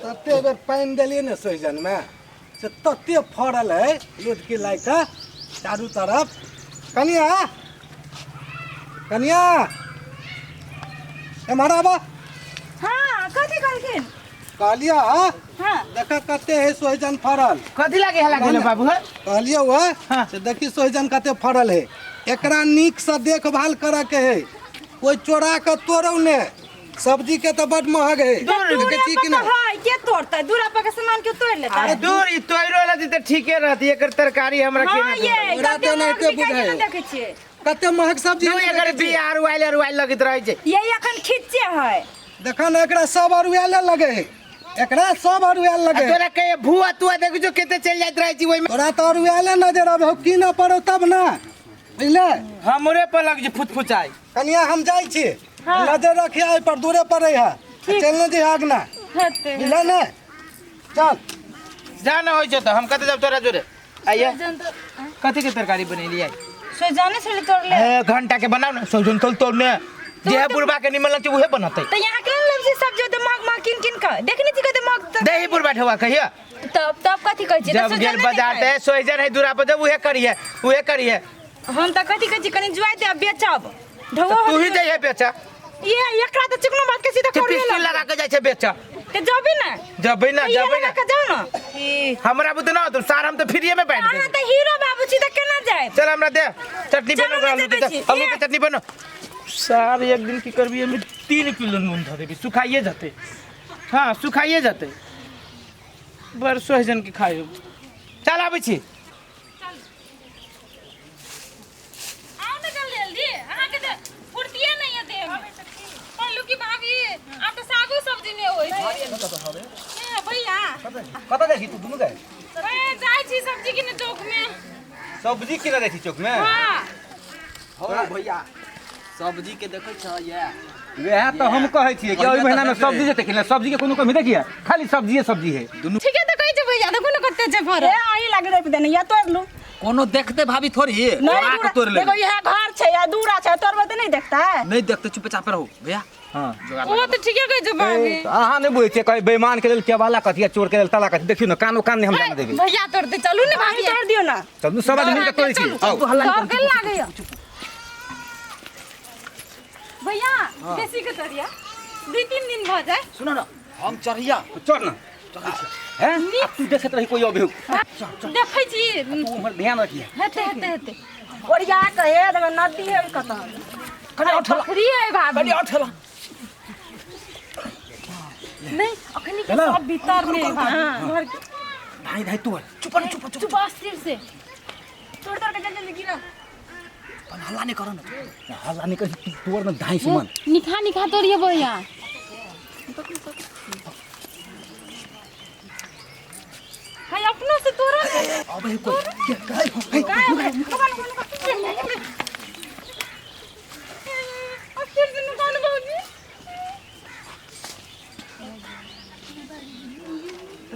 तते बेर पानि देलियै ने सोहिजनमे से तते फड़ल है लुधकी लागि कऽ चारू तरफ। कनिया, कनिया, एम्हर आबऽ। हाँ, कथी कहलखिन? कहलियै हाँ। देख कते है सोहिजन फड़ल। कथी लागे हला गेलो बाबू है? कहलियै वह हाँ। से देखी सोहिजन कते फड़ल है, एकरा नीक से देखभाल करऽ के है, कोई चोरा के तोड़ौ ने, सब्जी के तो बड महग है। दूर देखै छी कि पर नहि? है के तोड़तै? दूरा पर के सामान के तोड़ लेतै? अरे दूर ई तोड़ो लती त ठीके रहती, एकर तरकारी हमरा हाँ केना ये ओकरा कते तऽ एनाहिते महग बिकाइ छै बुझाइ। ने देखै छियै। कते महग सब्जी दू है, एकर देखै छी? बिया अरुआइल अरुआइल लगैत रहै छै। ये अखन खिच्चे है। देखा ने एकरा सब अरुआले लगे है, एकरा सब अरुआल आ लगे है। तोरा के भुआ तुआ देखै छौ कते चलि जाइत रहै छी ओहिमे। तोरा तऽ अरुआले नजर आबै हौ, की न पड़ौ तब ने बुझले। हमरे पर लग जे फुचफुचाइ। कनिया हम जाइ छी, नजर रखिए एहि पर, दूरे पड़े है, चलि ने जइहे अगना। हेतै। बुझले ने, चल। जा न होइ छै तऽ हम कतऽ जाब तोरा जोरे? आइए। सोहिजन तो कथी के तरकारी बनेलियै? सोहिजने छलै तोड़ले। ए, घंटा के बनाउ ने सोहिजन तोल तोड़ने जे है बुढ़बा के निमन लगतै उहे बनतै। तऽ यहाँ के लेब छी सब्जी ओते महग महग किन किन के देखने छी कते महग तऽ- दही बुढ़बा ठेवा कहिया। तब तब कथी कहै छी? जब गेल बाजार ते सोहिजन है दूरा पर जब उहे करिहे उहे करिहे। हम तऽ कथी कहै छी, कनि जुआइ दे बेचब ढौआ। तू ही जइहे बेचा। ये एकरा तऽ चिकनो बात के सीधा ते कर पिस्तौल लगा के जाइ छै बेचा। ते जबी ना। जबै ना, ये जबै लगा ना। के जाउ ना ई। हमरा बुते ना होतौ सार, हम तऽ फ्रीए में बैठ अहाँ गेल। तऽ हीरो बाबू छी तऽ केना जायब? चल हमरा दे चटनी चलू बनो ने आलू के जबै छी। आलू के चटनी बनो। सार एक दिन की करबी, एमे 3 किलो नून धऽ देबी, सुखाइए जतै। हाँ सुखाइए जतै, बड़ सोहजन के खाइ। चल आबै छी। आओ ने जल्दी जल्दी, अहाँके तऽ फुर्तिये नहि है देह में। कहलू कि भाभी आब तऽ सागो सब्जी नहि होइ छै। ए भैया। कतऽ जाइ छी तू दुनू गए? ए, जाइ छी सब्जी किने चौक में। सब्जी किने जाइ छी चौक में? हाँ। हौ भैया, सब्जी के देखै छ ये? वएह तऽ हम कहै छियै कि एहि महीना में सब्जी जेतै कि नहि, सब्जी के कोनो कमी देखिए, खाली सब्जिए सब्जी है। दुनू ठीके तऽ कहै छै भैया, देखू ने कते छै फरल। ए अहीं लागे रोपि देने या तोड़ लू। कोनो देखते भाभी थोड़ी नहीं चोरा के तोड़ देखो लेबै। इएह घर छै या दूरा छै, तोड़बै तऽ नहीं देखतै? नहीं देखते, चुपचाप रहू भैया। हाँ। जोगाड़ ओ तऽ ठीके कहै छै भाभी। ए, अहाँ नहि बुझै छियै, कहै बेईमान के लेल केवाला कथी आ चोर के लेल ताला कथी। देखियौ ने कानो कान नहि हम जाने देबै। भैया तोड़ते, चलू ने भाभी। तोड़ दियौ ना। चलू सब आदमी मिलके तोड़ै छी। आउ। तोड़ के लागैया भैया, बेसी के तोड़िया, 2-3 दिन भऽ जाए। सुनो ना, हम चढ़िया। चढ़ ना हैं, आ तू देखैत रही कोई अबे। देखै छी। तू उम्हर ध्यान रखिए। हेतै हेतै हेतै। ओरिया के हे देखो नदी है कतऽ। कनि और ठेला। बकरी है भाभी। कनि और ठेला। नहीं अखनी के सब भीतर में है भाभी घर के। धाई धाई तू चुप न, चुप चुप। चुप अस्थिर से तोड़ तोड़ के जल्दी जल्दी गिरा। अपन हल्ला नहीं करो ना तू। हल्ला नहीं कर, तू तोड़ ना धाई सुमन। निखा निखा तोड़िए भैया। हाय अपनो से तोड़ा। अबे कोई काय अस्थिर से नुकान बाबूजी।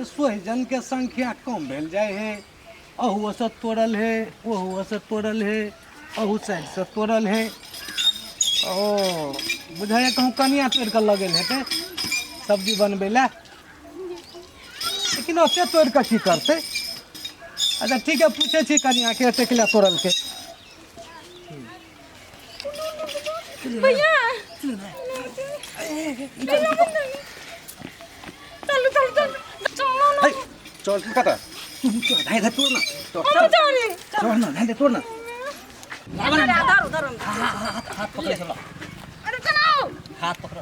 सोहिजन के संख्या कम भेल जाइ है, अहुओ से तोड़ल है, ओहुओ से तोड़ल है, अहू साइड से तोड़ल है। ओ बुझाइए कहूँ कनिया तोड़ि कऽ लऽ गेल हेतै सब्जी बनबै लए, लेकिन ओते तोड़ि कऽ की करतै? अच्छा ठीक है, पूछै छी कनियाके एतेक लए तोड़लकै। भैया चलू चलू चलू चलो ना। है, चल कतऽ? तू चल, धाई धाई तोड़ ना। हम चली। चढ़ ना, धाई धाई तोड़ ना। उधर उधर। हाथ पकड़ चलो। अरे चलाओ। हाथ पकड़।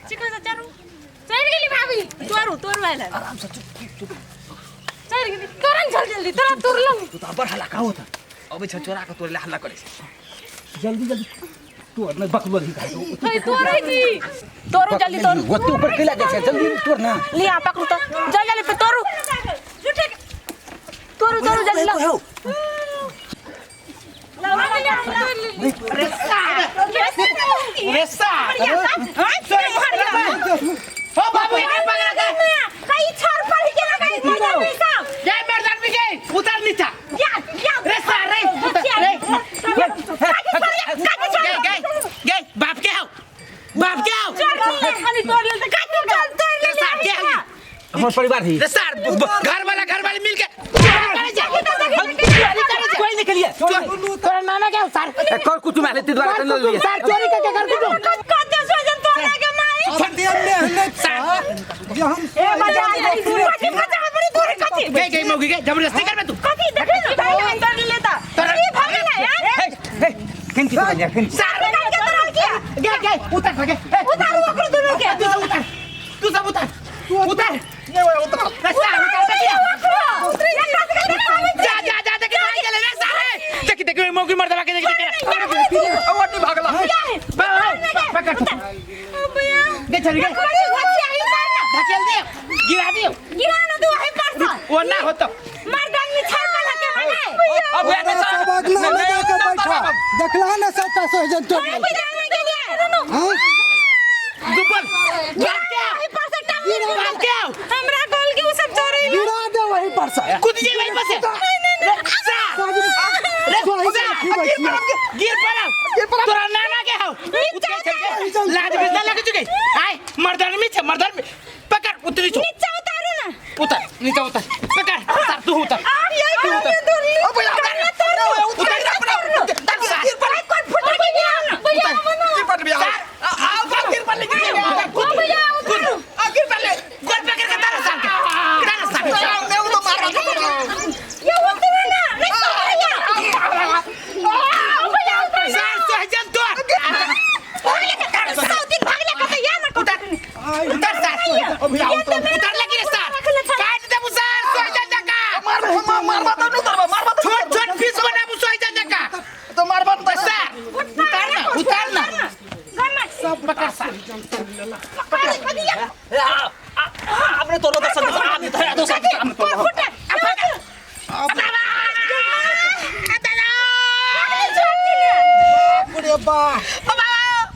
चिकन से चलू। चढ़ गेली भाभी। तोड़ू तोड़ू आयल। आराम से, चुप चुप चुप। चढ़ गेली, तोरन चल जल्दी, तोरा तोड़लहुँ। तू तो बड़ हल्ला का होता अबे छ, चोरा के तोड़ले हल्ला करे छै। जल्दी जल्दी तोड़ ना, बकलो ही खाइ। हे तोड़ै छी। तोड़ू जल्दी तोड़ू। ओते ऊपर कैला जाइ छै, जल्दी तोड़ ना। लिया पकड़ू तो जल्दी जल्दी पे तोड़ू तोड़ू तोड़ू जल्दी लाओ। रे सार हो बाबू, एकरा पकड़ा के। कई छाड़ पर के ना कई मजा नहीं साहब। जय मर्दान भी गई, उतर नीचा। या या। रे सार रे उतर रे। गई गई गई, बाप के आओ, बाप के आओ। तोड़ ले तोड़ ले रे सार के आओ। हमर परिवार ही रे सार घर वाला घर वाले मिल के कोई नहीं के लिए तोरा नाना के सार कर कुटुम आले ते द्वारा त लिए सार चोरी करके कर कुटुम कते सोजन तोड़े के माई अते मेहनत छा जे हम ए बजा कथी बजा बड़ी दूर कथी गई गई मौगी के जबरदस्ती कर बे तू कथी देखे ना भाई तोड़ लेता ई भगल है हे हे किन की तो किन सार के तोड़ किया गए गए उतर भागे उतारू ओकरो दुनू के तू सब उतर तू सब उतर उतर नहीं ओए उतर रे सार उतर देखिए उतरी जा जा जा देख भाग गेले रे सारे देखी देखी मौगी मर्दवा के देखी देखी ओ नहीं भागला पकड़ भैया दे चल गए धकेल दे गिरा दियो गिरा ना दू वही पर से वो ना हो तो मर्दान में छाड़ पला के मने अब तोरा सब अगला में जाके बैठा देखला ना सबटा सोहजन तोड़ कोई लेलकै। जाने के लिए हाँ? दुबल भाग के वही पर से टांग भाग के आओ हमरा गोल के उ सब चोरी गिरा दे वही पर से कूद जे वही पर से रे सोहजन खिबै छियै। गिर पड़ा तोरा नाना के हो लाज बेजना लग चुके आय मर्दान में छे मर्दान में पकड़ उतरी छो नीचा उतारू ना उतर नीचे उतर पकड़ उतर तू उतर आप यही कर दूर ओ भैया उतर उतर गिर पड़ कोई फुटा के गिरा ना भैया गिर पड़ भैया आओ आओ गिर पड़ ले गिर ओ भैया उतारू आ गिर पड़ ले गोल पकड़ के तारा साल के तारा साल के मैं तो मार रहा था ये उतरे ना नहीं तो भैया ओ भैया उतारू सार सोहजन तोर सौ दिन भागले कते या ना उतर उतर सार ओ भैया उतर उतर लगी रे सार काट देबू सार सोहजन जका मार मार मार तो नहीं उतरबा मार छोट छोट पीस बनाबू सोहजन जका तो मार बात सार उतार ना उतार ना सब पकड़ सार आपने तोड़ो तो सब आदमी तो है दोस्त हमने तोड़ो बाप रे बाप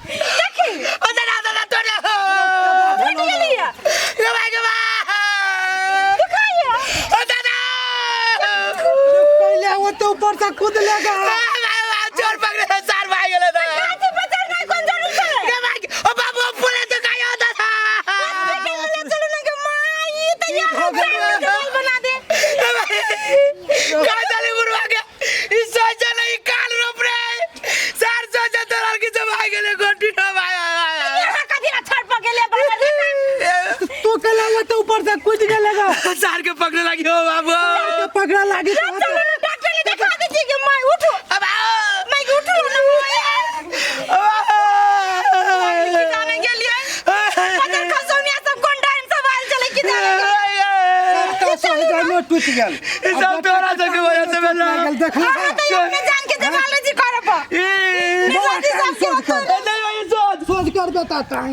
ओ दादा दादा तोड़ ये भाई के ओ दादा पहले वो तो ऊपर से कूद लेगा चोर पकड़े सार भाई गेले दादा ये भाई ओ बाबू पुले तो कायो दादा का चले बुरवा के ई सोचा नहीं काल रोप रे सार सोचा तोरा के जब आ गेले गोटी ना भाई तू कला वो तो ऊपर से कूद गेलेगा सार के पकड़े लगी हो बाबू के पकड़ा लागी तो होते। अब आओ सबटा सोहजनो टूटि गेल ई सब तोरा सबके वजह से भेल। देखला जान के देवाले जी करब ई बड़ा टाइम सोच कर नहीं भाई सोच सोच कर बताता हूँ।